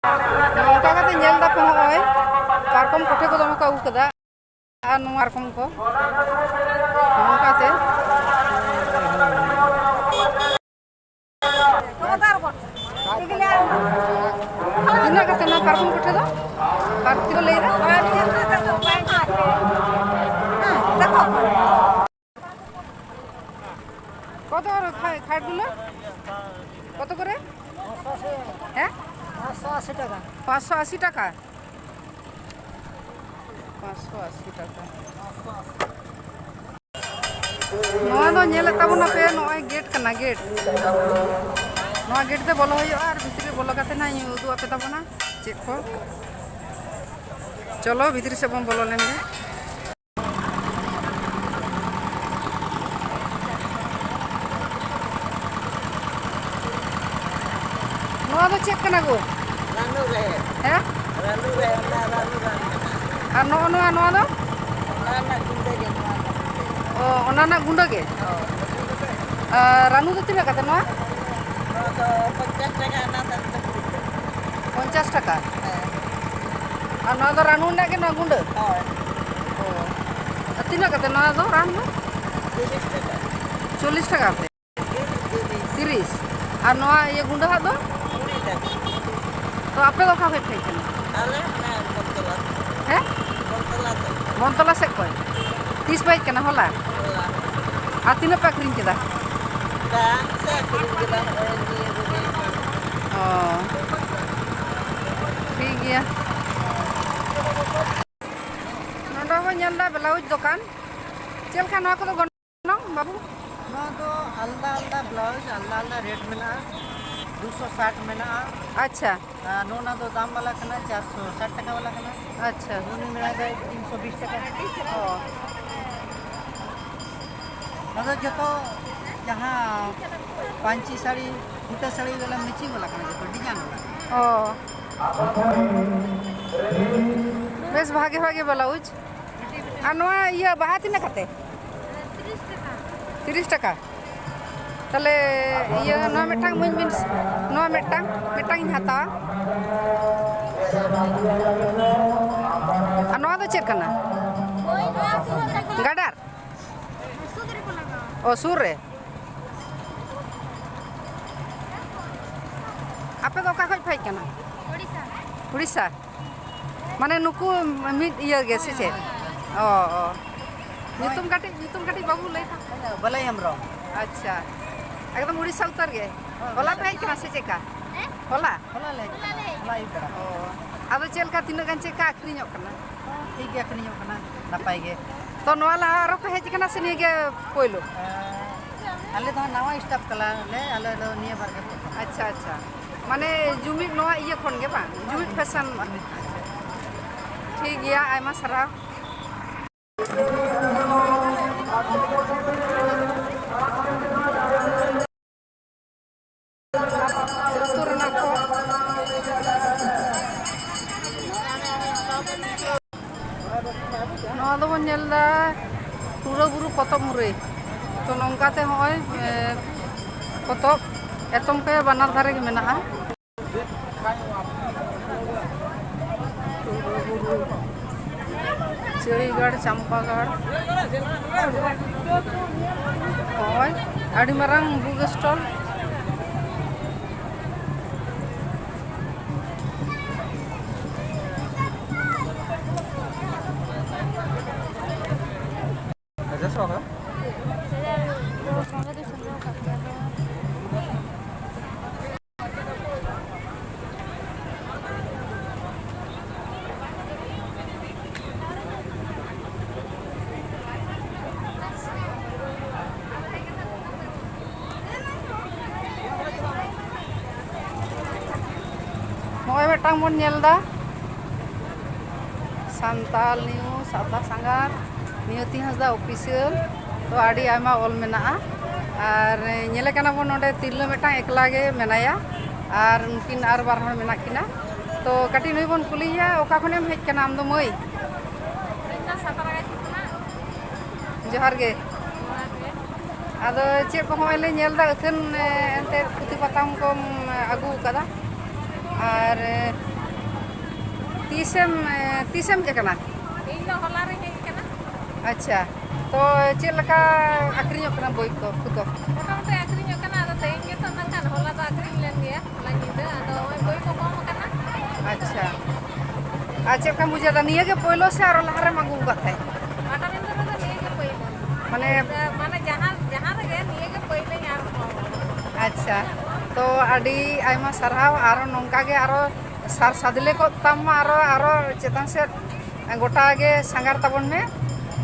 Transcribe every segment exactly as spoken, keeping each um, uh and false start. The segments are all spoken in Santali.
ᱱᱚᱝᱠᱟ ᱠᱟᱛᱮ ᱧᱮᱞ ᱫᱟᱯᱮ, ᱦᱚᱸᱜᱼᱚᱭ ᱯᱟᱨᱠᱚᱢ ᱠᱚᱴᱷᱮ ᱠᱚ ᱫᱚᱢᱮ ᱠᱚ ᱟᱹᱜᱩ ᱠᱟᱫᱟ᱾ ᱟᱨ ᱱᱚᱣᱟ ᱨᱚᱠᱚᱢ ᱠᱚ ᱱᱚᱝᱠᱟᱛᱮ ᱛᱤᱱᱟᱹᱜ ᱠᱟᱛᱮ ᱱᱚᱣᱟ ᱯᱟᱨᱠᱚᱢ ᱠᱚᱴᱷᱮ ᱫᱚ? ᱵᱟᱨ ᱠᱤᱞᱳ ᱞᱟᱹᱭ ᱫᱟ? ᱠᱚᱛ ᱠᱷᱟᱴ ᱜᱩᱞᱳ? ᱠᱚᱛ ᱠᱚᱨᱮ? ᱦᱮᱸ? ᱯᱟᱸᱪᱥᱚ ᱟᱥᱤ ᱴᱟᱠᱟ᱾ ᱯᱟᱸᱪᱥᱚ ᱟᱥᱤ ᱴᱟᱠᱟ᱾ ᱱᱚᱣᱟ ᱫᱚ ᱧᱮᱞᱮᱫ ᱛᱟᱵᱚᱱᱟᱯᱮ, ᱱᱚᱜᱼᱚᱭ ᱜᱮᱴ ᱠᱟᱱᱟ, ᱜᱮᱴ᱾ ᱱᱚᱣᱟ ᱜᱮᱴ ᱛᱮ ᱵᱚᱞᱚ ᱦᱩᱭᱩᱜᱼᱟ ᱟᱨ ᱵᱷᱤᱛᱨᱤ ᱨᱮ ᱵᱚᱞᱚ ᱠᱟᱛᱮ ᱱᱟᱜ ᱤᱧ ᱩᱫᱩᱜ ᱟᱯᱮ ᱛᱟᱵᱚᱱᱟ ᱪᱮᱫ ᱠᱚ᱾ ᱪᱚᱞᱚ ᱵᱷᱤᱛᱨᱤ ᱥᱮᱫ ᱵᱚᱱ ᱵᱚᱞᱚ ᱞᱮᱱ ᱜᱮ᱾ ᱱᱚᱣᱟ ᱫᱚ ᱪᱮᱫ ᱠᱟᱱᱟ ᱜᱳ? ᱨᱟᱹᱱᱩ ᱨᱮᱦᱮᱫ᱾ ᱦᱮᱸ? ᱨᱟᱹᱱᱩ ᱨᱮᱦᱮᱫ, ᱚᱱᱟ ᱨᱟᱹᱱᱩ ᱨᱟᱱ ᱠᱟᱱᱟ᱾ ᱟᱨ ᱱᱚᱜᱼᱚ ᱱᱚᱣᱟ, ᱱᱚᱣᱟ ᱫᱚ? ᱚᱱᱟ ᱨᱮᱱᱟᱜ ᱜᱩᱸᱰᱟᱹ ᱜᱮ, ᱱᱚᱣᱟ ᱫᱚ ᱜᱩᱸᱰᱟᱹ ᱜᱮ᱾ ᱚ, ᱚᱱᱟ ᱨᱮᱱᱟᱜ ᱜᱩᱸᱰᱟᱹ ᱜᱮ᱾ ᱟᱨ ᱨᱟᱹᱱᱩ ᱫᱚ ᱛᱤᱱᱟᱹᱜ ᱠᱟᱛᱮ ᱱᱚᱣᱟ? ᱱᱚᱣᱟ ᱫᱚ ᱯᱚᱧᱪᱟᱥ ᱴᱟᱠᱟ, ᱚᱱᱟ ᱫᱚ ᱠᱩᱲᱤ ᱴᱟᱠᱟ᱾ ᱯᱚᱧᱪᱟᱥ ᱴᱟᱠᱟ? ᱦᱮᱸ᱾ ᱟᱨ ᱱᱚᱣᱟ ᱫᱚ ᱨᱟᱹᱱᱩ ᱨᱮᱱᱟᱜ ᱜᱮ, ᱱᱚᱣᱟ ᱜᱩᱸᱰᱟᱹ? ᱦᱳᱭ᱾ ᱚ᱾ ᱟᱨ ᱛᱤᱱᱟᱹᱜ ᱠᱟᱛᱮ ᱱᱚᱣᱟ ᱫᱚ ᱨᱟᱱ ᱫᱚ? ᱛᱤᱨᱤᱥ ᱴᱟᱠᱟ᱾ ᱪᱚᱞᱞᱤᱥ ᱴᱟᱠᱟ ᱠᱟᱛᱮ? ᱛᱤᱨᱤᱥ᱾ ᱟᱨ ᱱᱚᱣᱟ ᱤᱭᱟᱹ ᱜᱩᱸᱰᱟᱹ ᱦᱟᱜ ᱫᱚ? ᱠᱩᱲᱤ ᱴᱟᱠᱟ᱾ ᱛᱚ ᱟᱯᱮ ᱫᱚ ᱚᱠᱟ ᱠᱷᱚᱡ ᱯᱮ ᱦᱮᱡ ᱠᱟᱱᱟ? ᱟᱞᱮ ᱚᱱᱟ ᱵᱚᱱᱛᱚᱞᱟ᱾ ᱦᱮᱸ? ᱵᱚᱱᱛᱚᱞᱟ ᱠᱷᱚᱡ᱾ ᱵᱚᱱᱛᱚᱞᱟ ᱥᱮᱫ ᱠᱷᱚᱡ? ᱛᱤᱥ ᱯᱮ ᱦᱮᱡ ᱠᱟᱱᱟ? ᱦᱚᱞᱟ? ᱦᱚᱞᱟ᱾ ᱟᱨ ᱛᱤᱱᱟᱹᱜ ᱯᱮ ᱟᱹᱠᱷᱨᱤᱧ ᱠᱮᱫᱟ? ᱵᱟᱝ ᱥᱮ ᱟᱹᱠᱷᱨᱤᱧ ᱠᱮᱫᱟ, ᱱᱚᱜᱼᱚᱭ ᱱᱤᱭᱟᱹ ᱠᱚᱜᱮ᱾ ᱚ᱾ ᱴᱷᱤᱠ ᱜᱮᱭᱟ᱾ ᱱᱚᱰᱮ ᱦᱚᱸ ᱧᱮᱞ ᱫᱟ ᱵᱞᱟᱣᱩᱡᱽ ᱫᱚᱠᱟᱱ᱾ ᱪᱮᱫ ᱞᱮᱠᱟ ᱱᱚᱣᱟ ᱠᱚᱫᱚ ᱜᱚᱱᱚᱝ, ᱵᱟᱹᱵᱩ? ᱱᱚᱣᱟ ᱫᱚ ᱟᱞᱫᱟ ᱟᱞᱫᱟ ᱵᱞᱟᱣᱩᱡᱽ, ᱟᱞᱫᱟ ᱟᱞᱫᱟ ᱨᱮᱴ ᱢᱮᱱᱟᱜᱼᱟ᱾ ᱫᱩᱥᱚ ᱥᱟᱴ ᱢᱮᱱᱟᱜᱼᱟ᱾ ᱟᱪᱪᱷᱟ᱾ ᱟᱨ ᱱᱚᱜᱼᱚ ᱱᱟ ᱫᱚ ᱫᱟᱢ ᱵᱟᱞᱟ ᱠᱟᱱᱟ, ᱪᱟᱨᱥᱚ ᱥᱟᱴ ᱴᱟᱠᱟ ᱵᱟᱞᱟ ᱠᱟᱱᱟ᱾ ᱟᱪᱪᱷᱟ᱾ ᱩᱱᱤ ᱢᱮᱱᱟᱭ ᱫᱚ ᱛᱤᱱᱥᱚ ᱵᱤᱥ ᱴᱟᱠᱟ᱾ ᱚ᱾ ᱱᱚᱣᱟ ᱫᱚ ᱡᱚᱛᱚ ᱡᱟᱦᱟᱸ ᱯᱟᱹᱧᱪᱤ ᱥᱟᱹᱲᱤ, ᱯᱷᱩᱴᱟᱹ ᱥᱟᱹᱲᱤ ᱵᱟᱞᱟ ᱢᱮᱪᱤᱝ ᱵᱟᱞᱟ ᱠᱟᱱᱟ, ᱡᱚᱛᱚ ᱰᱤᱡᱟᱭᱤᱱ ᱵᱟᱞᱟ᱾ ᱚ᱾ ᱵᱮᱥ ᱵᱷᱟᱜᱮ ᱵᱷᱟᱜᱮ ᱵᱞᱟᱣᱩᱡᱽ᱾ ᱟᱨ ᱱᱚᱣᱟ ᱤᱭᱟᱹ ᱵᱟᱦᱟ ᱛᱤᱱᱟᱹᱜ ᱠᱟᱛᱮ? ᱛᱤᱨᱤᱥ ᱴᱟᱠᱟ᱾ ᱛᱟᱦᱞᱮ ᱤᱭᱟᱹ ᱱᱚᱣᱟ ᱢᱤᱫᱴᱟᱝ ᱤᱢᱟᱹᱧ ᱵᱤᱱ, ᱱᱚᱣᱟ ᱢᱤᱫᱴᱟᱝ, ᱢᱤᱫᱴᱟᱝ ᱤᱧ ᱦᱟᱛᱟᱣᱟ᱾ ᱟᱨ ᱱᱚᱣᱟ ᱫᱚ ᱪᱮᱫ ᱠᱟᱱᱟ? ᱜᱟᱰᱟᱨ? ᱚ, ᱥᱩᱨ ᱨᱮ᱾ ᱟᱯᱮ ᱫᱚ ᱚᱠᱟ ᱠᱷᱚᱡ ᱯᱮ ᱦᱮᱡ ᱠᱟᱱᱟ? ᱩᱲᱤᱥᱥᱟ᱾ ᱢᱟᱱᱮ ᱱᱩᱠᱩ ᱢᱤᱫ ᱤᱭᱟᱹ ᱜᱮ ᱥᱮ ᱪᱮᱫ? ᱚ, ᱚ᱾ ᱧᱩᱛᱩᱢ ᱠᱟᱹᱴᱤᱡ, ᱧᱩᱛᱩᱢ ᱠᱟᱹᱴᱤᱡ ᱵᱟᱹᱵᱩ ᱞᱟᱹᱭ ᱛᱟᱢ᱾ ᱵᱟᱞᱟᱭ ᱦᱮᱢᱵᱨᱚᱢ᱾ ᱟᱪᱪᱷᱟ, ᱮᱠᱫᱚᱢ ᱩᱲᱤᱥᱥᱟ ᱩᱛᱟᱹᱨ ᱜᱮ᱾ ᱦᱳᱭ, ᱦᱚᱞᱟ ᱯᱮ ᱩᱲᱤᱥᱥᱟ᱾ ᱦᱮᱡ ᱠᱟᱱᱟ ᱥᱮ ᱪᱮᱫᱠᱟ? ᱦᱮᱸ? ᱦᱚᱞᱟ? ᱦᱚᱞᱟ ᱞᱮ ᱦᱮᱡ ᱠᱟᱱᱟ, ᱦᱚᱞᱟ ᱟᱹᱭᱩᱵ ᱵᱮᱲᱟ᱾ ᱚ, ᱟᱫᱚ ᱪᱮᱫ ᱞᱮᱠᱟ, ᱛᱤᱱᱟᱹᱜ ᱜᱟᱱ ᱪᱮᱫ ᱞᱮᱠᱟ ᱟᱹᱠᱷᱨᱤᱧᱚᱜ ᱠᱟᱱᱟ? ᱴᱷᱤᱠ ᱜᱮ ᱟᱹᱠᱷᱨᱤᱧᱚᱜ ᱠᱟᱱᱟ, ᱱᱟᱯᱟᱭ ᱜᱮ᱾ ᱛᱚ, ᱱᱚᱣᱟ ᱞᱟᱦᱟ ᱟᱨᱚ ᱯᱮ ᱦᱮᱡ ᱠᱟᱱᱟ ᱥᱮ ᱱᱤᱭᱟᱹ ᱜᱮ ᱯᱳᱭᱞᱳ? ᱟᱞᱮ ᱫᱚ ᱦᱟᱸᱜ ᱱᱟᱣᱟ staff ᱠᱟᱱᱟᱞᱮ, ᱟᱞᱮ ᱫᱚ ᱱᱤᱭᱟᱹ ᱵᱟᱨ ᱜᱮ ᱯᱨᱚᱛᱷᱚᱢ᱾ ᱟᱪᱪᱷᱟ, ᱟᱪᱪᱷᱟ, ᱢᱟᱱᱮ ᱡᱩᱢᱤᱫ ᱱᱚᱣᱟ ᱤᱭᱟᱹ ᱠᱷᱚᱱ ᱜᱮ ᱵᱟᱝ, ᱡᱩᱢᱤᱫ ᱯᱷᱮᱥᱚᱱ᱾ ᱴᱷᱤᱠ ᱜᱮᱭᱟ, ᱟᱭᱢᱟ ᱥᱟᱨᱦᱟᱣ᱾ ᱩᱛᱩ ᱨᱮᱱᱟᱜ ᱠᱚ᱾ ᱱᱚᱣᱟ ᱫᱚᱵᱚᱱ ᱧᱮᱞ ᱮᱫᱟ ᱴᱩᱨᱟᱹ ᱵᱩᱨᱩ ᱯᱚᱛᱚᱵ ᱢᱩᱨᱟᱹᱭ᱾ ᱛᱚ, ᱱᱚᱝᱠᱟᱛᱮ ᱦᱚᱸᱜᱼᱚᱭ, ᱮ, ᱯᱚᱛᱚᱵ ᱮᱛᱚᱢ ᱠᱚᱭᱟ ᱵᱟᱱᱟᱨ ᱫᱷᱟᱨᱮ ᱜᱮ ᱢᱮᱱᱟᱜᱼᱟ᱾ ᱴᱩᱨᱟᱹ ᱵᱩᱨᱩ, ᱪᱟᱹᱭᱜᱟᱲ, ᱪᱟᱢᱯᱟᱜᱟᱲ᱾ ᱱᱚᱜᱼᱚᱭ ᱟᱹᱰᱤ ᱢᱟᱨᱟᱝ book stall᱾ ᱱᱚᱜᱼᱚᱭ ᱢᱤᱫᱴᱟᱝ ᱵᱚᱱ ᱧᱮᱞ ᱮᱫᱟ, ᱥᱟᱱᱛᱟᱞ news, ᱥᱟᱶᱛᱟ ᱥᱟᱸᱜᱷᱟᱨ, ᱱᱤᱭᱚᱛᱤ ᱦᱟᱸᱥᱫᱟ official᱾ ᱛᱚ, ᱟᱹᱰᱤ ᱟᱭᱢᱟ ᱚᱞ ᱢᱮᱱᱟᱜᱼᱟ᱾ ᱟᱨ ᱧᱮᱞᱮ ᱠᱟᱱᱟ ᱵᱚᱱ, ᱱᱚᱰᱮ ᱛᱤᱨᱞᱟᱹ ᱢᱤᱫᱴᱟᱝ ᱮᱠᱞᱟ ᱜᱮ ᱢᱮᱱᱟᱭᱟ, ᱟᱨ ᱩᱱᱠᱤᱱ ᱟᱨ ᱵᱟᱨ ᱦᱚᱲ ᱢᱮᱱᱟᱜ ᱠᱤᱱᱟ᱾ ᱛᱚ, ᱠᱟᱹᱴᱤᱡ ᱱᱩᱭ ᱵᱚᱱ ᱠᱩᱞᱤᱭᱮᱭᱟ, ᱚᱠᱟ ᱠᱷᱚᱱᱮᱢ ᱦᱮᱡ ᱠᱟᱱᱟ ᱟᱢ ᱫᱚ, ᱢᱟᱹᱭ? ᱤᱧ ᱫᱚ ᱥᱟᱛᱨᱟᱜᱟᱪᱷᱤ ᱠᱷᱚᱱᱟᱜ᱾ ᱡᱚᱦᱟᱨ ᱜᱮ᱾ ᱡᱚᱦᱟᱨ ᱜᱮ᱾ ᱟᱫᱚ ᱪᱮᱫ ᱠᱚ ᱦᱚᱸᱜᱼᱚᱭ ᱞᱮ ᱧᱮᱞ ᱮᱫᱟ, ᱟᱹᱛᱷᱟᱹᱱ, ᱮ, ᱮᱱᱛᱮᱫ ᱯᱩᱛᱷᱤ ᱯᱟᱛᱷᱟᱢ ᱠᱚᱢ, ᱮ, ᱟᱹᱜᱩ ᱟᱠᱟᱫᱟ? ᱟᱨ ᱛᱤᱥᱮᱢ, ᱛᱤᱥᱮᱢ ᱦᱮᱡ ᱟᱠᱟᱱᱟ? ᱤᱧ ᱫᱚ ᱦᱚᱞᱟ ᱨᱤᱧ ᱦᱮᱡ ᱟᱠᱟᱱᱟ᱾ ᱟᱪᱪᱷᱟ, ᱛᱚ ᱪᱮᱫ ᱞᱮᱠᱟ ᱟᱹᱠᱷᱨᱤᱧᱚᱜ ᱠᱟᱱᱟ ᱵᱳᱭ ᱠᱚ, ᱯᱚᱛᱚᱵ? ᱢᱚᱴᱟᱢᱩᱴᱤ ᱟᱹᱠᱷᱨᱤᱧᱚᱜ ᱠᱟᱱᱟ, ᱟᱫᱚ ᱛᱮᱦᱮᱧ ᱜᱮᱛᱚ ᱢᱮᱱᱠᱷᱟᱱ, ᱦᱚᱞᱟ ᱫᱚ ᱟᱹᱠᱷᱨᱤᱧ ᱞᱮᱱ ᱜᱮᱭᱟ, ᱦᱚᱞᱟ ᱧᱤᱫᱟᱹ, ᱟᱫᱚ ᱱᱚᱜᱼᱚᱭ ᱵᱳᱭ ᱠᱚ ᱠᱚᱢ ᱟᱠᱟᱱᱟ᱾ ᱟᱪᱪᱷᱟ, ᱟᱨ ᱪᱮᱫ ᱞᱮᱠᱟᱢ ᱵᱩᱡᱷᱟᱹᱣ ᱮᱫᱟ? ᱱᱤᱭᱟᱹ ᱜᱮ ᱯᱳᱭᱞᱳ ᱥᱮ ᱟᱨᱚ ᱞᱟᱦᱟ ᱨᱮᱢ ᱟᱹᱜᱩ ᱟᱠᱟᱫ ᱛᱟᱦᱮᱸᱫ? ᱯᱟᱴᱟᱵᱤᱸᱫᱷᱟᱹ ᱨᱮᱫᱚ ᱱᱤᱭᱟᱹ ᱜᱮ ᱯᱳᱭᱞᱳ᱾ ᱢᱟᱱᱮ ᱢᱟᱱᱮ ᱡᱟᱦᱟᱸ, ᱡᱟᱦᱟᱸ ᱨᱮᱜᱮ ᱱᱤᱭᱟᱹ ᱜᱮ ᱯᱳᱭᱞᱳᱧ ᱟᱨᱚ ᱠᱚᱢ ᱟᱠᱟᱱᱟ᱾ ᱟᱪᱪᱷᱟ, ᱛᱚ ᱟᱹᱰᱤ ᱟᱭᱢᱟ ᱥᱟᱨᱦᱟᱣ, ᱟᱨᱚ ᱱᱚᱝᱠᱟ ᱜᱮ ᱟᱨᱚ ᱥᱟᱨ ᱥᱟᱫᱽᱞᱮ ᱠᱚᱜ ᱛᱟᱢ ᱢᱟ, ᱟᱨᱚ, ᱟᱨᱚ ᱪᱮᱛᱟᱱ ᱥᱮᱫ ᱜᱚᱴᱟ ᱜᱮ ᱥᱟᱸᱜᱷᱟᱨ ᱛᱟᱵᱚᱱ ᱢᱮ᱾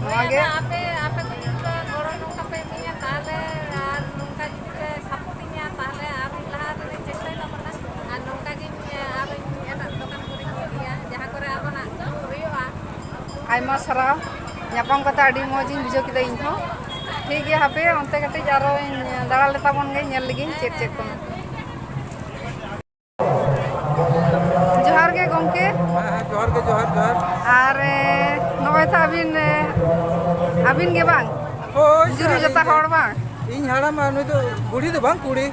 ᱦᱳᱭ, ᱱᱚᱣᱟ ᱜᱮ ᱟᱫᱚ ᱟᱯᱮ, ᱟᱯᱮ ᱠᱚ ᱡᱩᱫᱤ ᱯᱮ ᱜᱚᱲᱚ ᱱᱚᱝᱠᱟ ᱯᱮ ᱤᱢᱟᱹᱧᱟ, ᱛᱟᱦᱚᱞᱮ, ᱟᱨ ᱱᱚᱝᱠᱟ ᱡᱩᱫᱤ ᱯᱮ ᱥᱟᱯᱳᱨᱴ ᱤᱧᱟ, ᱛᱟᱦᱚᱞᱮ ᱟᱨᱦᱚᱸ ᱞᱟᱦᱟ ᱨᱮᱞᱮ ᱪᱮᱥᱴᱟᱭ ᱛᱟᱵᱚᱱᱟ᱾ ᱟᱨ ᱱᱚᱝᱠᱟ ᱜᱤᱧ, ᱟᱨᱚᱧ ᱮᱴᱟᱜ ᱫᱚᱠᱟᱱ ᱠᱚᱨᱮᱧ ᱤᱫᱤᱭᱟ, ᱡᱟᱦᱟᱸ ᱠᱚᱨᱮ ᱟᱵᱚᱱᱟᱜ ᱦᱩᱭᱩᱜᱼᱟ᱾ ᱟᱭᱢᱟ ᱥᱟᱨᱦᱟᱣ, ᱧᱟᱯᱟᱢ ᱠᱟᱛᱮ ᱟᱹᱰᱤ ᱢᱚᱡᱽ ᱤᱧ ᱵᱩᱡᱷᱟᱹᱣ ᱠᱮᱫᱟ ᱤᱧ ᱦᱚᱸ᱾ ᱴᱷᱤᱠ ᱜᱮᱭᱟ, ᱦᱟᱯᱮ ᱚᱱᱛᱮ ᱠᱟᱹᱴᱤᱡ ᱟᱨᱚᱧ ᱫᱟᱬᱟ ᱞᱮ ᱛᱟᱵᱚᱱ ᱜᱮ, ᱧᱮᱞ ᱞᱮᱜᱤᱧ ᱪᱮᱫ ᱪᱮᱫ ᱠᱚ᱾ ᱡᱚᱦᱟᱨ ᱜᱮ ᱜᱚᱢᱠᱮ᱾ ᱦᱮᱸ, ᱦᱮᱸ, ᱡᱚᱦᱟᱨ ᱜᱮ, ᱡᱚᱦᱟᱨ, ᱡᱚᱦᱟᱨ᱾ ᱟᱨ, ᱮ, ᱱᱚᱜᱼᱚᱭ ᱛᱚ ᱟᱹᱵᱤᱱ, ᱮ, ᱟᱹᱵᱤᱱ ᱜᱮ ᱵᱟᱝ? ᱦᱳᱭ, ᱡᱩᱨᱩ ᱟᱹᱞᱤᱧ ᱡᱚᱛᱟ ᱜᱮ᱾ ᱦᱚᱲ ᱵᱟᱝ? ᱤᱧ ᱦᱟᱲᱟᱢ ᱟᱨ ᱱᱩᱭ ᱫᱚ ᱵᱩᱲᱦᱤ ᱫᱚ ᱵᱟᱝ, ᱠᱩᱲᱤ᱾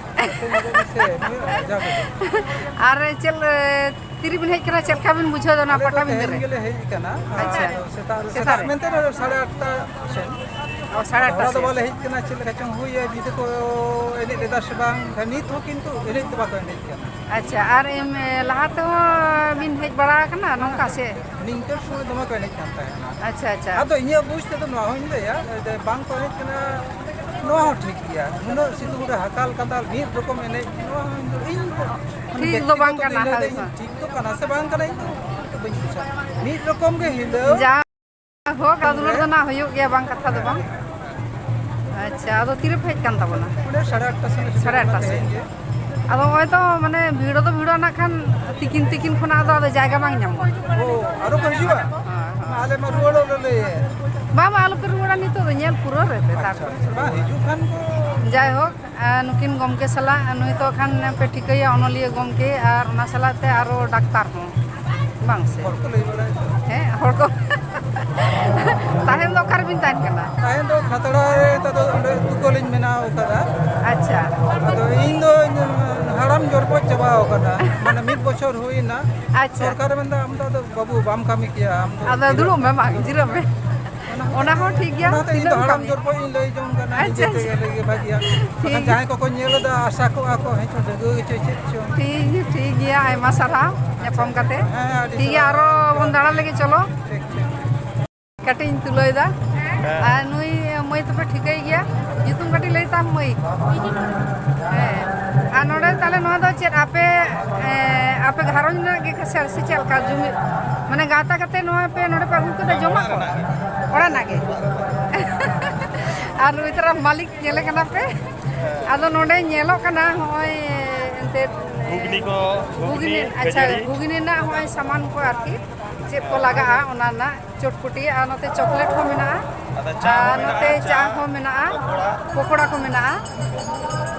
ᱥᱮ ᱱᱩᱭ ᱡᱟ ᱜᱮ᱾ ᱟᱨ ᱪᱮᱫ, ᱮ, ᱛᱤᱨᱤᱵᱤᱱ ᱦᱮᱡ ᱠᱟᱱᱟ, ᱪᱮᱫ ᱞᱮᱠᱟ ᱵᱤᱱ ᱵᱩᱡᱷᱟᱹᱣ ᱮᱫᱟ ᱱᱚᱣᱟ ᱟᱞᱮ ᱫᱚ ᱯᱟᱴᱟᱵᱤᱸᱫᱟᱹ ᱛᱮᱦᱮᱧ ᱨᱮ? ᱜᱮᱞᱮ ᱦᱮᱡ ᱟᱠᱟᱱᱟ᱾ ᱟᱪᱪᱷᱟ᱾ ᱟᱨ ᱥᱮᱛᱟᱜ ᱨᱮ, ᱥᱮᱛᱟᱜ ᱥᱮᱛᱟᱜ ᱨᱮ? ᱢᱮᱱᱛᱮ ᱫᱚ ᱥᱟᱲᱮ ᱟᱴᱴᱟ ᱥᱮᱫ᱾ ᱚ, ᱥᱟᱲᱮ ᱟᱴᱴᱟ ᱦᱚᱞᱟ ᱫᱚ ᱥᱮᱫ᱾ ᱵᱟᱞᱮ ᱦᱮᱡ ᱟᱠᱟᱱᱟ, ᱪᱮᱫ ᱞᱮᱠᱟ ᱪᱚᱝ ᱦᱩᱭ, ᱧᱤᱫᱟᱹ ᱠᱚ ᱮᱱᱮᱡ ᱞᱮᱫᱟ ᱥᱮ ᱵᱟᱝ, ᱱᱤᱛ ᱦᱚᱸ ᱠᱤᱱᱛᱩ ᱮᱱᱮᱡ ᱫᱚ ᱵᱟᱠᱚ ᱮᱱᱮᱡ ᱠᱟᱱᱟ᱾ ᱟᱪᱪᱷᱟ, ᱟᱨ ᱮᱢ, ᱮ, ᱞᱟᱦᱟ ᱛᱮᱦᱚᱸ ᱵᱤᱱ ᱦᱮᱡ ᱵᱟᱲᱟ ᱟᱠᱟᱱᱟ ᱱᱚᱝᱠᱟ ᱥᱮ? ᱱᱤᱝᱠᱟᱹ ᱥᱚᱢᱚᱭ ᱫᱚᱢᱮ ᱠᱚ ᱮᱱᱮᱡ ᱠᱟᱱ ᱛᱟᱦᱮᱱᱟ᱾ ᱟᱪᱪᱷᱟ, ᱟᱪᱪᱷᱟ᱾ ᱟᱫᱚ ᱤᱧᱟᱹᱜ ᱵᱩᱡᱽ ᱛᱮᱫᱚ ᱱᱚᱣᱟ ᱦᱚᱸᱧ ᱞᱟᱹᱭᱟ, ᱡᱮ ᱵᱟᱝ ᱠᱚ ᱮᱱᱮᱡ ᱠᱟᱱᱟ, ᱱᱚᱣᱟ ᱦᱚᱸ ᱴᱷᱤᱠ ᱜᱮᱭᱟ᱾ ᱱᱩᱱᱟᱹᱜ ᱥᱤᱛᱩᱝ ᱨᱮ ᱦᱟᱠᱟᱞ ᱠᱟᱫᱟᱞ, ᱢᱤᱫ ᱨᱚᱠᱚᱢ ᱮᱱᱮᱡ, ᱱᱚᱣᱟ ᱦᱚᱸ ᱤᱧ ᱫᱚ, ᱤᱧ ᱫᱚ, ᱴᱷᱤᱠ ᱫᱚ ᱵᱟᱝ ᱵᱮᱠᱛᱤᱜᱚᱛᱚ ᱠᱟᱱᱟ, ᱤᱧ ᱞᱟᱹᱭ ᱦᱳᱭ, ᱫᱟᱹᱧ, ᱦᱳᱭ᱾ ᱴᱷᱤᱠ ᱫᱚ ᱠᱟᱱᱟ ᱥᱮ ᱵᱟᱝ ᱠᱟᱱᱟ, ᱤᱧ ᱫᱚ ᱵᱟᱹᱧ ᱵᱩᱡᱷᱟᱹᱣᱟ᱾ ᱢᱤᱫ ᱨᱚᱠᱚᱢ ᱜᱮ ᱦᱤᱞᱟᱹᱣ᱾ ᱡᱟ ᱦᱳᱠ, ᱟᱫᱚ ᱫᱩᱞᱟᱹᱲ ᱫᱚ ᱱᱟᱜ ᱦᱩᱭᱩᱜ ᱜᱮᱭᱟ, ᱵᱟᱝ ᱠᱟᱛᱷᱟ ᱫᱚ ᱵᱟᱝ᱾ ᱟᱪᱪᱷᱟ, ᱟᱫᱚ ᱛᱤᱨᱮᱯᱮ ᱦᱮᱡ ᱠᱟᱱ ᱛᱟᱵᱚᱱᱟ? ᱚᱸᱰᱮ ᱥᱟᱲᱮ ᱟᱴᱴᱟ ᱥᱮᱫ ᱞᱮ ᱥᱮᱴᱮᱨ ᱥᱟᱲᱮ ᱟᱴᱴᱟ ᱞᱮᱱᱟ ᱥᱮᱫ᱾ ᱛᱮᱦᱮᱧ ᱜᱮ᱾ ᱟᱫᱚ ᱱᱚᱜᱼᱚᱭ ᱛᱚ, ᱢᱟᱱᱮ, ᱵᱷᱤᱲ ᱫᱚ ᱵᱷᱤᱲᱚᱜᱼᱟ ᱱᱟᱜ ᱠᱷᱟᱱ, ᱛᱤᱠᱤᱱ, ᱛᱤᱠᱤᱱ ᱠᱷᱚᱱᱟᱜ ᱫᱚ ᱟᱫᱚ ᱡᱟᱭᱜᱟ ᱵᱟᱝ ᱧᱟᱢᱚᱜᱼᱟ᱾ ᱚ, ᱟᱨᱚ ᱠᱚ ᱦᱤᱡᱩᱜᱼᱟ? ᱦᱳᱭ, ᱦᱳᱭ᱾ ᱟᱞᱮ ᱢᱟ ᱨᱩᱣᱟᱹᱲᱚᱜ ᱞᱮ ᱞᱟᱹᱭᱮᱫ᱾ ᱵᱟᱝ, ᱵᱟᱝ, ᱟᱞᱚᱯᱮ ᱨᱩᱣᱟᱹᱲᱟ, ᱱᱤᱛᱚᱜ ᱫᱚ ᱧᱮᱞ ᱯᱩᱨᱟᱹᱣ ᱨᱮᱯᱮ, ᱟᱪᱪᱷᱟ, ᱛᱟᱨᱯᱚᱨ᱾ ᱟᱪᱪᱷᱟ, ᱵᱟᱝ, ᱦᱤᱡᱩᱜ ᱠᱷᱟᱱ ᱠᱚ᱾ ᱡᱟᱭᱦᱳᱠ, ᱟᱨ ᱱᱩᱠᱤᱱ ᱜᱚᱢᱠᱮ ᱥᱟᱞᱟᱜ ᱱᱩᱭ ᱫᱚ ᱠᱷᱟᱱ ᱯᱮ ᱴᱷᱤᱠᱟᱹᱭᱟ, ᱚᱱᱚᱞᱤᱭᱟᱹ ᱜᱚᱢᱠᱮ, ᱟᱨ ᱚᱱᱟ ᱥᱟᱞᱟᱜ ᱛᱮ ᱟᱨᱚ ᱰᱟᱠᱛᱟᱨ ᱦᱚᱸ, ᱵᱟᱝ ᱥᱮ? ᱦᱚᱲ ᱠᱚ ᱞᱟᱹᱭ ᱵᱟᱲᱟᱭᱟ ᱛᱚ᱾ ᱦᱮᱸ, ᱦᱚᱲ ᱠᱚ᱾ ᱛᱟᱦᱮᱱ ᱫᱚ ᱚᱠᱟ ᱨᱮᱵᱤᱱ ᱛᱟᱦᱮᱱ ᱠᱟᱱᱟ? ᱛᱟᱦᱮᱱ ᱫᱚ ᱠᱷᱟᱛᱲᱟ ᱨᱮ, ᱱᱮᱛᱟᱨ ᱫᱚ ᱚᱸᱰᱮ ᱛᱩᱠᱟᱹ ᱞᱤᱧ ᱵᱮᱱᱟᱣ ᱟᱠᱟᱫᱟ᱾ ᱟᱪᱪᱷᱟ᱾ ᱟᱫᱚ ᱤᱧ ᱫᱚ, ᱤᱧ ᱫᱚ ᱦᱟᱲᱟᱢ ᱡᱚᱨᱯᱚᱡ ᱪᱟᱵᱟᱣ ᱠᱟᱱᱟ᱾ ᱢᱟᱱᱮ ᱢᱤᱫ ᱵᱚᱪᱷᱚᱨ ᱦᱩᱭᱱᱟ᱾ ᱟᱪᱪᱷᱟ᱾ ᱥᱚᱨᱠᱟᱨᱮ ᱢᱮᱱᱫᱟ, "ᱟᱢ ᱫᱚ ᱟᱫᱚ ᱵᱟᱹᱵᱩ ᱵᱟᱢ ᱠᱟᱹᱢᱤ ᱠᱮᱭᱟ, ᱟᱢ ᱫᱚ ᱟᱫᱚ ᱡᱤᱨᱟᱹᱜ ᱫᱩᱲᱩᱵ ᱢᱮ, ᱵᱟᱝ, ᱡᱤᱨᱟᱹᱜ ᱢᱮ᱾ ᱚᱱᱟ ᱦᱚᱸ ᱴᱷᱤᱠ ᱜᱮᱭᱟ, ᱚᱱᱟᱛᱮ ᱤᱧ ᱫᱚ ᱛᱤᱱᱟᱹᱜ ᱮᱢ ᱦᱟᱲᱟᱢ ᱠᱟᱹᱢᱤᱭᱟ?" ᱡᱚᱨᱯᱚᱡ ᱤᱧ ᱞᱟᱹᱭ ᱡᱚᱝ ᱠᱟᱱᱟ, ᱟᱪᱪᱷᱟ, ᱱᱤᱡᱮ ᱟᱪᱪᱷᱟ᱾ ᱛᱮᱜᱮ ᱞᱟᱹᱭ ᱜᱮ ᱵᱷᱟᱹᱜᱤᱭᱟ᱾ ᱴᱷᱤᱠ ᱵᱟᱠᱷᱟᱱ ᱜᱮᱭᱟ᱾ ᱡᱟᱦᱟᱸᱭ ᱠᱚᱠᱚ ᱧᱮᱞ ᱮᱫᱟ, ᱟᱥᱟ ᱠᱚᱜᱼᱟ ᱠᱚ, ᱦᱮᱸ ᱪᱚ, ᱰᱟᱺᱜᱩᱣᱟᱹ ᱜᱮᱪᱚᱭ ᱪᱮᱫ ᱪᱚ᱾ ᱴᱷᱤᱠ ᱜᱮᱭᱟ, ᱴᱷᱤᱠ ᱜᱮᱭᱟ, ᱟᱭᱢᱟ ᱥᱟᱨᱦᱟᱣ ᱧᱟᱯᱟᱢ ᱠᱟᱛᱮ᱾ ᱦᱮᱸ, ᱟᱹᱰᱤ ᱴᱷᱤᱠ ᱜᱮᱭᱟ, ᱥᱟᱨᱦᱟᱣ᱾ ᱟᱨᱚ ᱵᱚᱱ ᱫᱟᱬᱟᱱ ᱞᱟᱹᱜᱤᱫ, ᱪᱚᱞᱚ᱾ ᱴᱷᱤᱠ, ᱴᱷᱤᱠ᱾ ᱠᱟᱹᱴᱤᱡ ᱤᱧ ᱛᱩᱞᱟᱹᱣ ᱮᱫᱟ᱾ ᱦᱮᱸ᱾ ᱟᱨ ᱱᱩᱭ ᱢᱟᱹᱭ ᱛᱚᱯᱮ ᱴᱷᱤᱠᱟᱹᱭ ᱜᱮᱭᱟ, ᱧᱩᱛᱩᱢ ᱠᱟᱹᱴᱤᱡ ᱞᱟᱹᱭ ᱛᱟᱢ ᱢᱟᱹᱭ᱾ ᱦᱮᱸ᱾ ᱟᱨ ᱱᱚᱰᱮ ᱛᱟᱦᱞᱮ ᱱᱚᱣᱟ ᱫᱚ ᱪᱮᱫ ᱟᱯᱮ, ᱮ, ᱟᱯᱮ ᱜᱷᱟᱨᱚᱸᱡᱽ ᱨᱮᱱᱟᱜ ᱜᱮ ᱥᱮ, ᱥᱮ ᱪᱮᱫ ᱞᱮᱠᱟ ᱡᱩᱢᱤ, ᱢᱟᱱᱮ ᱜᱟᱶᱛᱟ ᱠᱟᱛᱮ ᱱᱚᱣᱟ ᱯᱮ ᱱᱚᱰᱮ ᱯᱮ ᱟᱹᱜᱩ ᱠᱮᱫᱟ ᱡᱚᱢᱟᱜ ᱠᱚ? ᱚᱲᱟᱜ ᱨᱮᱱᱟᱜ ᱜᱮ᱾ ᱚᱲᱟᱜ ᱨᱮᱱᱟᱜ ᱜᱮ᱾ ᱟᱨ ᱱᱩᱭ ᱛᱟᱨᱟ ᱢᱟᱹᱞᱤᱠ ᱧᱮᱞᱮ ᱠᱟᱱᱟ ᱯᱮ? ᱦᱮᱸ᱾ ᱟᱫᱚ ᱱᱚᱰᱮ ᱧᱮᱞᱚᱜ ᱠᱟᱱᱟ ᱦᱚᱸᱜᱼᱚᱭ ᱮᱱᱛᱮᱫ, ᱜᱷᱩᱜᱽᱱᱤ ᱠᱚ, ᱜᱷᱩᱜᱽᱱᱤ, ᱜᱷᱩᱜᱽᱱᱤ, ᱟᱪᱪᱷᱟ, ᱠᱷᱟᱹᱡᱟᱹᱲᱤ᱾ ᱜᱷᱩᱜᱽᱱᱤ ᱨᱮᱱᱟᱜ ᱦᱚᱸᱜᱼᱚᱭ ᱥᱟᱢᱟᱱ ᱠᱚ ᱟᱨᱠᱤ, ᱪᱮᱫ ᱠᱚ ᱞᱟᱜᱟᱜᱼᱟ ᱚᱱᱟ ᱨᱮᱱᱟᱜ ᱪᱚᱴᱯᱚᱴᱤ, ᱟᱨ ᱱᱚᱛᱮ ᱪᱚᱠᱞᱮᱴ ᱦᱚᱸ ᱢᱮᱱᱟᱜᱼᱟ, ᱟᱫᱚ ᱪᱟ ᱟᱨ ᱦᱚᱸ ᱱᱚᱛᱮ ᱢᱮᱱᱟᱜᱼᱟ, ᱪᱟ ᱪᱟ, ᱦᱚᱸ ᱢᱮᱱᱟᱜᱼᱟ, ᱯᱚᱠᱚᱲᱟ᱾ ᱯᱚᱠᱚᱲᱟ ᱠᱚ ᱢᱮᱱᱟᱜᱼᱟ᱾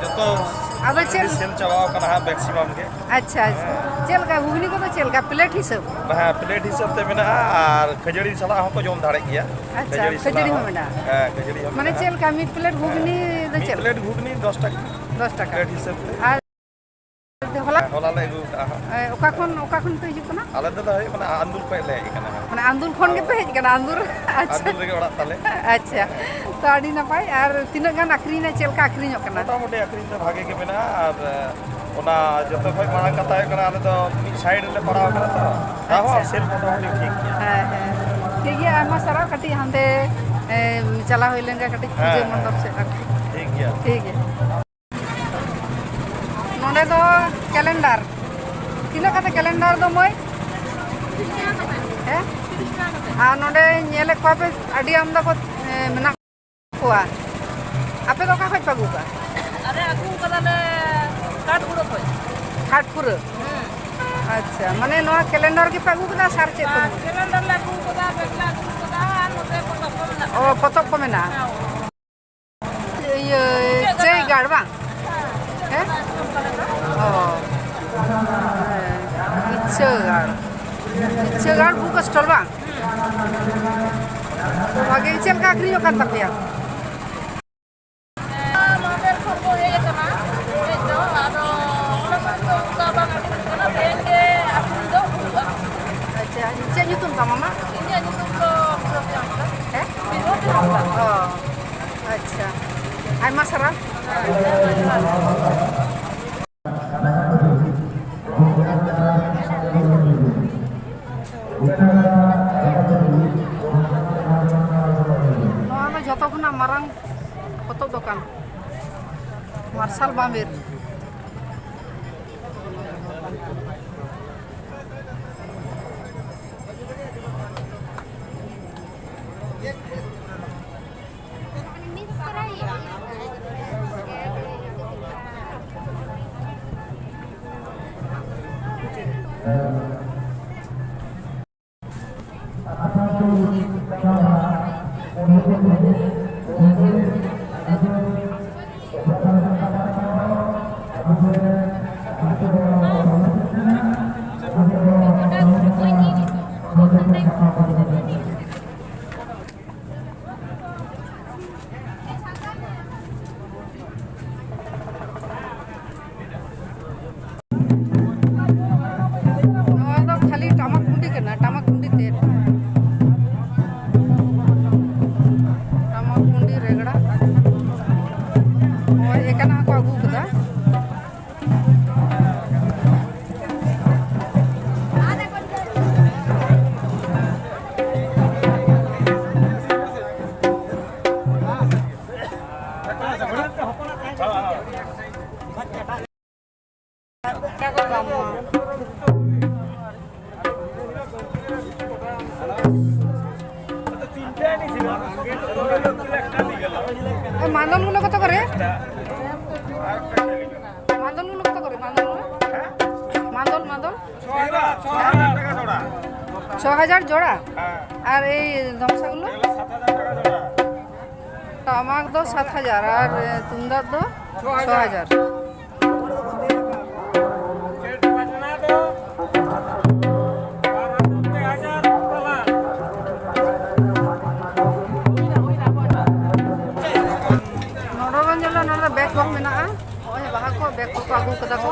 ᱡᱚᱛᱚ ᱟᱫᱚ ᱪᱮᱫ ᱥᱮᱞ ᱪᱟᱵᱟᱣ ᱠᱟᱱᱟ ᱦᱟᱸᱜ ᱢᱮᱠᱥᱤᱢᱟᱢ ᱜᱮ᱾ ᱟᱪᱪᱷᱟ, ᱟᱪᱪᱷᱟ᱾ ᱦᱮᱸ᱾ ᱪᱮᱫ ᱞᱮᱠᱟ ᱜᱷᱩᱜᱽᱱᱤ ᱠᱚᱫᱚ ᱪᱮᱫ ᱞᱮᱠᱟ ᱯᱞᱮᱴ ᱦᱤᱥᱟᱹᱵ? ᱦᱮᱸ, ᱯᱞᱮᱴ ᱦᱤᱥᱟᱹᱵ ᱛᱮ ᱢᱮᱱᱟᱜᱼᱟ, ᱟᱨ ᱠᱷᱟᱹᱡᱟᱹᱲᱤ ᱥᱟᱞᱟᱜ ᱦᱚᱸᱠᱚ ᱡᱚᱢ ᱫᱟᱲᱮᱜ ᱜᱮᱭᱟ᱾ ᱟᱪᱪᱷᱟ, ᱠᱷᱟᱹᱡᱟᱹᱲᱤ ᱥᱟᱞᱟᱜ ᱠᱷᱟᱹᱡᱟᱹᱲᱤ ᱦᱚᱸ ᱦᱚᱸ᱾ ᱢᱮᱱᱟᱜᱼᱟ᱾ ᱦᱮᱸ, ᱠᱷᱟᱹᱡᱟᱹᱲᱤ ᱦᱚᱸ ᱢᱟᱱᱮ ᱢᱮᱱᱟᱜᱼᱟ᱾ ᱪᱮᱫ ᱞᱮᱠᱟ ᱢᱤᱫ ᱯᱞᱮᱴ ᱦᱮᱸ, ᱜᱷᱩᱜᱽᱱᱤ ᱫᱚ ᱢᱤᱫ ᱪᱮᱫ ᱯᱞᱮᱴ ᱞᱮᱠᱟ? ᱜᱷᱩᱜᱽᱱᱤ ᱫᱚᱥ ᱴᱟᱠᱟ᱾ ᱫᱚᱥ ᱴᱟᱠᱟ᱾ ᱯᱞᱮᱴ ᱦᱤᱥᱟᱹᱵ ᱛᱮ᱾ ᱟᱨ ᱦᱚᱞᱟ ᱞᱮ ᱟᱹᱜᱩ ᱠᱟᱜᱼᱟ ᱦᱟᱸᱜ᱾ ᱮ, ᱚᱠᱟ ᱠᱷᱚᱱ, ᱚᱠᱟ ᱠᱷᱚᱱ ᱯᱮ ᱦᱤᱡᱩᱜ ᱠᱟᱱᱟ? ᱟᱞᱮ ᱫᱚ ᱦᱩᱭᱩᱜ ᱠᱟᱱᱟ ᱟᱱᱫᱩᱞ ᱠᱷᱚᱱ ᱞᱮ ᱦᱮᱡ ᱟᱠᱟᱱᱟ ᱦᱟᱸᱜ᱾ ᱢᱟᱱᱮ ᱟᱱᱫᱩᱞ ᱠᱷᱚᱱ ᱜᱮᱯᱮ ᱦᱮᱡ ᱟᱠᱟᱱᱟ? ᱟᱱᱫᱩᱞ? ᱟᱪᱪᱷᱟ᱾ ᱟᱱᱫᱩᱞ ᱨᱮᱜᱮ ᱚᱲᱟᱜ ᱛᱟᱞᱮ᱾ ᱟᱪᱪᱷᱟ᱾ ᱛᱚ, ᱟᱹᱰᱤ ᱱᱟᱯᱟᱭ᱾ ᱟᱨ ᱛᱤᱱᱟᱹᱜ ᱜᱟᱱ ᱟᱹᱠᱷᱨᱤᱧ ᱨᱮ ᱪᱮᱫ ᱞᱮᱠᱟ ᱟᱹᱠᱷᱨᱤᱧᱚᱜ ᱠᱟᱱᱟ? ᱢᱚᱴᱟᱢᱩᱴᱤ ᱟᱹᱠᱷᱨᱤᱧ ᱫᱚ ᱵᱷᱟᱜᱮ ᱜᱮ ᱢᱮᱱᱟᱜᱼᱟ᱾ ᱟᱨ, ᱮ, ᱚᱱᱟ ᱡᱚᱛᱚ ᱠᱷᱚᱱ ᱢᱟᱨᱟᱝ ᱠᱟᱛᱷᱟ ᱦᱩᱭᱩᱜ ᱠᱟᱱᱟ, ᱟᱞᱮ ᱫᱚ ᱢᱤᱫ ᱥᱟᱭᱤᱰ ᱨᱮᱞᱮ ᱯᱟᱲᱟᱣ ᱟᱠᱟᱱᱟ ᱛᱚ᱾ ᱛᱟᱦᱚᱸ ᱟᱪᱪᱷᱟ᱾ ᱥᱮᱞ ᱢᱚᱴᱟᱢᱩᱴᱤ ᱴᱷᱤᱠ ᱜᱮᱭᱟ᱾ ᱦᱮᱸ, ᱦᱮᱸ᱾ ᱴᱷᱤᱠ ᱜᱮᱭᱟ, ᱟᱭᱢᱟ ᱥᱟᱨᱦᱟᱣ᱾ ᱠᱟᱹᱴᱤᱡ ᱦᱟᱱᱛᱮ, ᱮ, ᱪᱟᱞᱟᱣ ᱦᱩᱭ ᱞᱮᱱ ᱜᱮ ᱠᱟᱹᱴᱤᱡ ᱯᱩᱡᱟᱹ ᱦᱮᱸ, ᱦᱮᱸ᱾ ᱢᱚᱱᱰᱚᱯ ᱥᱮᱫ ᱟᱨᱠᱤ᱾ ᱴᱷᱤᱠ ᱜᱮᱭᱟ᱾ ᱴᱷᱤᱠ ᱜᱮᱭᱟ᱾ ᱱᱚᱰᱮ ᱫᱚ ᱠᱮᱞᱮᱱᱰᱟᱨ᱾ ᱛᱤᱱᱟᱹᱜ ᱠᱟᱛᱮ ᱠᱮᱞᱮᱱᱰᱟᱨ ᱫᱚ, ᱢᱟᱹᱭ? ᱦᱮᱸ? ᱟᱨ ᱱᱚᱰᱮ ᱧᱮᱞᱮᱫ ᱠᱚᱣᱟ ᱯᱮ, ᱟᱹᱰᱤ ᱟᱢᱫᱟ ᱠᱚ, ᱮ, ᱢᱮᱱᱟᱜ ᱠᱚᱣᱟ᱾ ᱟᱯᱮ ᱫᱚ ᱚᱠᱟ ᱠᱷᱚᱡ ᱯᱮ ᱟᱹᱜᱩ ᱠᱚᱣᱟ? ᱟᱞᱮ ᱟᱹᱜᱩ ᱠᱟᱫᱟᱞᱮ ᱠᱟᱴᱯᱩᱨᱟᱹ ᱠᱷᱚᱡ᱾ ᱠᱟᱴᱯᱩᱨᱟᱹ? ᱦᱮᱸ᱾ ᱟᱪᱪᱷᱟ, ᱢᱟᱱᱮ ᱱᱚᱣᱟ ᱠᱮᱞᱮᱱᱰᱟᱨ ᱜᱮᱯᱮ ᱟᱹᱜᱩ ᱠᱟᱫᱟ ᱥᱮ ᱟᱨ ᱪᱮᱫ ᱠᱚ ᱟᱨ ᱢᱮᱱᱟᱜᱼᱟ? ᱠᱮᱞᱮᱱᱰᱟᱨ ᱞᱮ ᱟᱹᱜᱩ ᱠᱟᱫᱟ, ᱵᱮᱜᱽ ᱞᱮ ᱟᱹᱜᱩ ᱠᱟᱫᱟ, ᱟᱨ ᱱᱚᱛᱮ ᱯᱚᱛᱚᱵ ᱠᱚ ᱢᱮᱱᱟᱜᱼᱟ᱾ ᱚ, ᱯᱚᱛᱚᱵ ᱠᱚ ᱢᱮᱱᱟᱜᱼᱟ᱾ ᱦᱮᱸ᱾ ᱤᱭᱟᱹ, ᱤᱪᱟᱹᱜ ᱜᱟᱲ᱾ ᱪᱟᱹᱭ ᱜᱟᱲ ᱵᱟᱝ? ᱦᱮᱸ? ᱚ᱾ ᱦᱮᱸ, ᱤᱪᱟᱹᱜ ᱜᱟᱲ᱾ ᱤᱪᱟᱹᱜ ᱜᱟᱲ book stall ᱵᱟᱝ? ᱵᱷᱟᱜᱮ, ᱪᱮᱫ ᱞᱮᱠᱟ ᱟᱹᱠᱷᱨᱤᱧᱚᱜ ᱠᱟᱱ ᱛᱟᱯᱮᱭᱟ? ᱦᱮᱸ, ᱢᱟᱦᱫᱮᱨ ᱠᱷᱚᱱ ᱠᱚ ᱦᱮᱡ ᱟᱠᱟᱱᱟ, ᱦᱮᱡ ᱫᱚ, ᱟᱫᱚ ᱡᱚᱛᱚ ᱠᱷᱚᱱᱟᱜ ᱢᱟᱨᱟᱝ ᱯᱚᱛᱚᱵ ᱫᱚᱠᱟᱱ, ᱢᱟᱨᱥᱟᱞ ᱵᱟᱢᱵᱮᱨ᱾ ᱱᱚᱣᱟ ᱫᱚ ᱠᱷᱟᱹᱞᱤ ᱴᱟᱢᱟᱠ ᱠᱩᱸᱰᱤ ᱠᱟᱱᱟ, ᱴᱟᱢᱟᱠ ᱠᱩᱸᱰᱤ ᱛᱮ᱾ ᱴᱟᱢᱟᱠ ᱠᱩᱸᱰᱤ ᱨᱮᱜᱽᱲᱟ᱾ ᱱᱚᱜᱼᱚᱭ ᱮᱠᱟᱱᱟ ᱠᱚ ᱟᱹᱜᱩ ᱠᱟᱫᱟ᱾ ᱮ, ᱢᱟᱱᱫᱚᱞ ᱜᱩᱞᱳ ᱠᱚᱛᱚ ᱠᱚᱨᱮ? ᱢᱟᱱᱫᱚᱞ ᱜᱩᱞᱳ ᱠᱚᱛᱚ ᱠᱚᱨᱮ? ᱢᱟᱱᱫᱚᱞ ᱜᱩᱞᱳ? ᱢᱟᱱᱫᱚᱞ, ᱢᱟᱱᱫᱚᱞ? ᱪᱷᱚ ᱦᱟᱡᱟᱨ ᱡᱳᱲᱟ? ᱟᱨ ᱮᱭ ᱫᱷᱚᱢᱥᱟ ᱜᱩᱞᱳ? ᱴᱟᱢᱟᱠ ᱫᱚ ᱥᱟᱛ ᱦᱟᱡᱟᱨ ᱟᱨ, ᱮ, ᱛᱩᱢᱫᱟᱜ ᱫᱚ ᱪᱷᱚ ᱦᱟᱡᱟᱨ᱾ ᱱᱚᱰᱮ ᱵᱚᱱ ᱧᱮᱞᱟ, ᱱᱚᱰᱮ ᱵᱮᱜᱽ ᱠᱚ ᱢᱮᱱᱟᱜᱼᱟ᱾ ᱱᱚᱜᱼᱚᱭ ᱵᱟᱦᱟ ᱠᱚ, ᱵᱮᱜᱽ ᱠᱚᱠᱚ ᱟᱹᱜᱩ ᱠᱟᱫᱟ ᱠᱚ᱾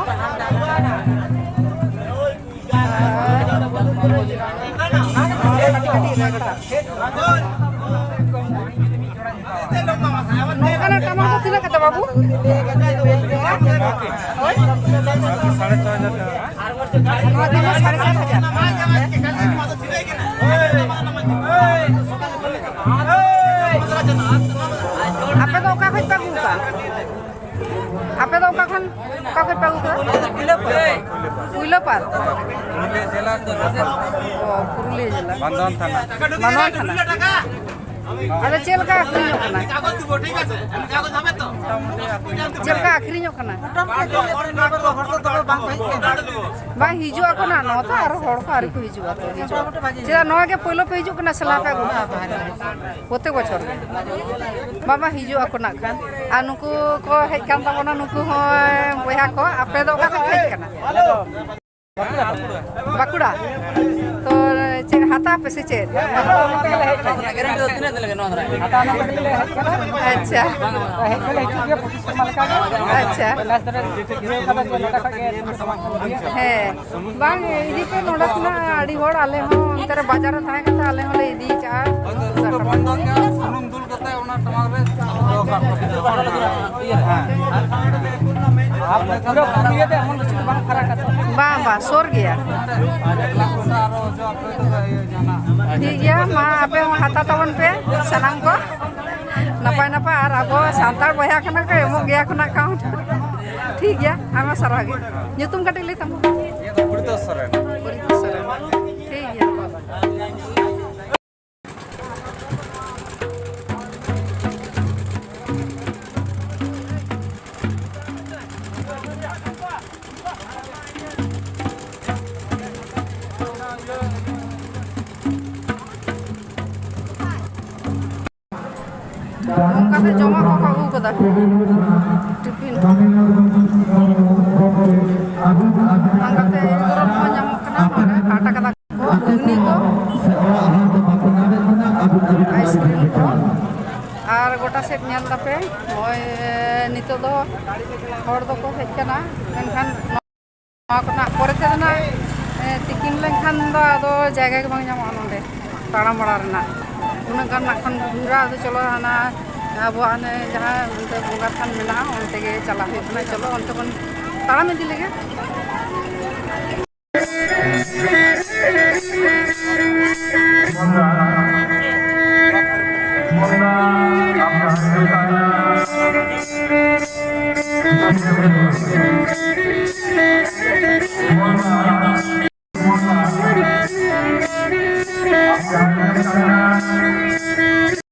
ᱱᱚᱝᱠᱟᱱᱟᱜ ᱴᱟᱢᱟᱠ ᱫᱚ ᱛᱤᱱᱟᱹᱜ ᱠᱟᱛᱮ, ᱵᱟᱹᱵᱩ? ᱦᱳᱭ? ᱱᱚᱣᱟ ᱫᱚ ᱥᱟᱲᱮ ᱪᱟᱨ ᱦᱟᱡᱟᱨ᱾ ᱦᱳᱭ᱾ ᱟᱯᱮ ᱫᱚ ᱚᱠᱟ ᱠᱷᱚᱱ, ᱚᱠᱟ ᱠᱷᱚᱱ ᱯᱮ ᱟᱹᱜᱩ ᱠᱚᱣᱟ? ᱠᱩᱭᱞᱟᱹᱯᱟᱞ᱾ ᱚ, ᱯᱩᱨᱩᱞᱤᱭᱟᱹ ᱡᱮᱞᱟ᱾ ᱵᱟᱱᱫᱷᱣᱟᱱ ᱛᱷᱟᱱᱟ᱾ ᱵᱟᱱᱫᱷᱣᱟᱱ ᱛᱷᱟᱱᱟ᱾ ᱟᱫᱚ ᱪᱮᱫ ᱞᱮᱠᱟ ᱟᱹᱠᱷᱨᱤᱧᱚᱜ ᱠᱟᱱᱟ? ᱪᱮᱫ ᱞᱮᱠᱟ ᱟᱹᱠᱷᱨᱤᱧᱚᱜ ᱠᱟᱱᱟ? ᱢᱚᱴᱟᱢᱩᱴᱤ ᱱᱚᱣᱟ ᱠᱚᱨᱮ ᱫᱚ ᱦᱚᱲ ᱫᱚ ᱫᱚᱢᱮ ᱵᱟᱝ ᱠᱚ ᱦᱮᱡ ᱠᱟᱱᱟ᱾ ᱵᱟᱝ ᱦᱤᱡᱩᱜ ᱟᱠᱚ ᱱᱟᱜ, ᱱᱚᱣᱟ ᱛᱚ ᱟᱨᱚ ᱦᱚᱲ ᱠᱚ ᱟᱹᱣᱨᱤ ᱠᱚ ᱦᱤᱡᱩᱜᱼᱟ ᱛᱚ, ᱦᱤᱡᱩᱜ ᱟᱠᱚ᱾ ᱪᱮᱫᱟᱜ ᱱᱚᱣᱟ ᱜᱮ ᱯᱳᱭᱞᱳ ᱯᱮ ᱦᱤᱡᱩᱜ ᱠᱟᱱᱟ ᱥᱮ ᱞᱟᱦᱟ ᱯᱮ ᱟᱹᱜᱩ ᱞᱮᱫᱟ? ᱯᱨᱚᱛᱮᱠ ᱵᱚᱪᱷᱚᱨ ᱜᱮ᱾ ᱵᱟᱵᱟ ᱦᱤᱡᱩᱜ ᱟᱠᱚ ᱱᱟᱜ ᱠᱷᱟᱱ᱾ ᱟᱨ ᱱᱩᱠᱩ ᱠᱚ ᱦᱮᱡ ᱠᱟᱱ ᱛᱟᱵᱚᱱᱟ, ᱱᱩᱠᱩ ᱦᱚᱸ ᱵᱚᱭᱦᱟ ᱠᱚ, ᱟᱯᱮ ᱫᱚ ᱚᱠᱟ ᱠᱷᱚᱱ ᱯᱮ ᱦᱮᱡ ᱠᱟᱱᱟ? ᱵᱟᱸᱠᱩᱲᱟ᱾ ᱛᱚ ᱪᱮᱫ ᱦᱟᱛᱟᱣ ᱯᱮ ᱥᱮ ᱪᱮᱫ? ᱟᱪᱪᱷᱟ᱾ ᱟᱪᱪᱷᱟ᱾ ᱦᱮᱸ, ᱵᱟᱝ, ᱤᱫᱤ ᱯᱮ ᱱᱚᱰᱮ ᱠᱷᱚᱱᱟᱜ ᱟᱹᱰᱤ ᱦᱚᱲ, ᱟᱞᱮ ᱦᱚᱸ ᱚᱱᱛᱮ ᱨᱮ ᱵᱟᱡᱟᱨ ᱨᱮ ᱛᱟᱦᱮᱸ ᱠᱟᱛᱮ ᱟᱞᱮ ᱦᱚᱸᱞᱮ ᱤᱫᱤ ᱠᱟᱜᱼᱟ᱾ ᱥᱩᱱᱩᱢ ᱫᱩᱞ ᱠᱟᱛᱮ ᱚᱱᱟ ᱴᱟᱢᱟᱠ ᱨᱮ ᱫᱚᱦᱚ ᱠᱟᱜ ᱯᱮ᱾ ᱦᱮᱸ᱾ ᱟᱨ ᱯᱩᱨᱟᱹ ᱯᱩᱨᱩᱞᱤᱭᱟᱹ ᱫᱚ ᱮᱢᱚᱱ ᱠᱤᱪᱷᱩ ᱫᱚ ᱵᱟᱝ ᱯᱷᱟᱨᱟᱠᱟ ᱛᱚ᱾ ᱵᱟᱝ, ᱵᱟᱝ, ᱥᱩᱨ ᱜᱮᱭᱟ᱾ ᱴᱷᱤᱠ ᱜᱮᱭᱟ, ᱢᱟ ᱟᱯᱮ ᱦᱚᱸ ᱦᱟᱛᱟᱣ ᱛᱟᱵᱚᱱ ᱯᱮ ᱥᱟᱱᱟᱢ ᱠᱚ᱾ ᱱᱟᱯᱟᱭ ᱱᱟᱯᱟᱭ, ᱟᱨ ᱟᱵᱚ ᱥᱟᱱᱛᱟᱲ ᱵᱚᱭᱦᱟ ᱠᱟᱱᱟ ᱠᱚ, ᱮᱢᱚᱜ ᱜᱮᱭᱟ ᱠᱚ ᱱᱟᱜ ᱠᱷᱟᱱ᱾ ᱴᱷᱤᱠ ᱜᱮᱭᱟ, ᱟᱭᱢᱟ ᱥᱟᱨᱦᱟᱣ ᱜᱮ᱾ ᱧᱩᱛᱩᱢ ᱠᱟᱹᱴᱤᱡ ᱞᱟᱹᱭ ᱛᱟᱢ᱾ ᱤᱧᱟᱹᱜ ᱫᱚ ᱯᱚᱨᱤᱛᱳᱥ ᱥᱚᱨᱮᱱ᱾ ᱯᱚᱨᱤᱛᱳᱥ ᱥᱚᱨᱮᱱ᱾ ᱴᱷᱤᱠ ᱜᱮᱭᱟ᱾ ᱚᱱᱠᱟᱛᱮ ᱡᱚᱢᱟᱜ ᱠᱚᱠᱚ ᱟᱹᱜᱩ ᱠᱟᱫᱟ, ᱴᱤᱯᱷᱤᱱ᱾ ᱚᱱᱠᱟᱛᱮ ᱮᱜᱽ ᱨᱳᱞ ᱠᱚ ᱧᱟᱢᱚᱜ ᱠᱟᱱᱟ ᱱᱚᱰᱮ, ᱦᱟᱴ ᱠᱟᱫᱟ ᱠᱚ᱾ ᱜᱷᱩᱜᱽᱱᱤ ᱠᱚ, ᱟᱭᱤᱥᱠᱨᱤᱢ ᱠᱚ, ᱟᱨ ᱜᱚᱴᱟ ᱥᱮᱫ ᱧᱮᱞ ᱛᱟᱯᱮ, ᱱᱚᱜᱼᱚᱭ ᱱᱤᱛᱚᱜ ᱫᱚ ᱦᱚᱲ ᱫᱚᱠᱚ ᱦᱮᱡ ᱠᱟᱱᱟ, ᱢᱮᱱᱠᱷᱟᱱ ᱱᱚᱣᱟ ᱠᱷᱚᱱᱟᱜ ᱯᱚᱨᱮ ᱛᱮᱫᱚ ᱱᱟᱜ, ᱮ, ᱛᱤᱠᱤᱱ ᱞᱮᱱᱠᱷᱟᱱ ᱫᱚ ᱟᱫᱚ ᱡᱟᱭᱜᱟ ᱜᱮ ᱵᱟᱝ ᱧᱟᱢᱚᱜᱼᱟ ᱱᱚᱰᱮ ᱛᱟᱲᱟᱢ ᱵᱟᱲᱟ ᱨᱮᱱᱟᱜ᱾ ᱩᱱᱟᱹᱜ ᱜᱟᱱ ᱱᱟᱜ ᱠᱷᱟᱱ ᱵᱷᱤᱲᱟ, ᱟᱫᱚ ᱪᱚᱞᱚ ᱦᱟᱱᱟ ᱟᱵᱚᱣᱟᱜ ᱦᱟᱱᱮ ᱡᱟᱦᱟᱸ ᱚᱱᱛᱮ ᱵᱚᱸᱜᱟ ᱛᱷᱟᱱ ᱢᱮᱱᱟᱜᱼᱟ, ᱚᱱᱛᱮ ᱜᱮ ᱪᱟᱞᱟᱜ ᱦᱩᱭᱩᱜ ᱠᱟᱱᱟ᱾ ᱪᱚᱞᱚ ᱚᱱᱛᱮ ᱵᱚᱱ ᱛᱟᱲᱟᱢ ᱤᱫᱤ ᱞᱮᱜᱮ᱾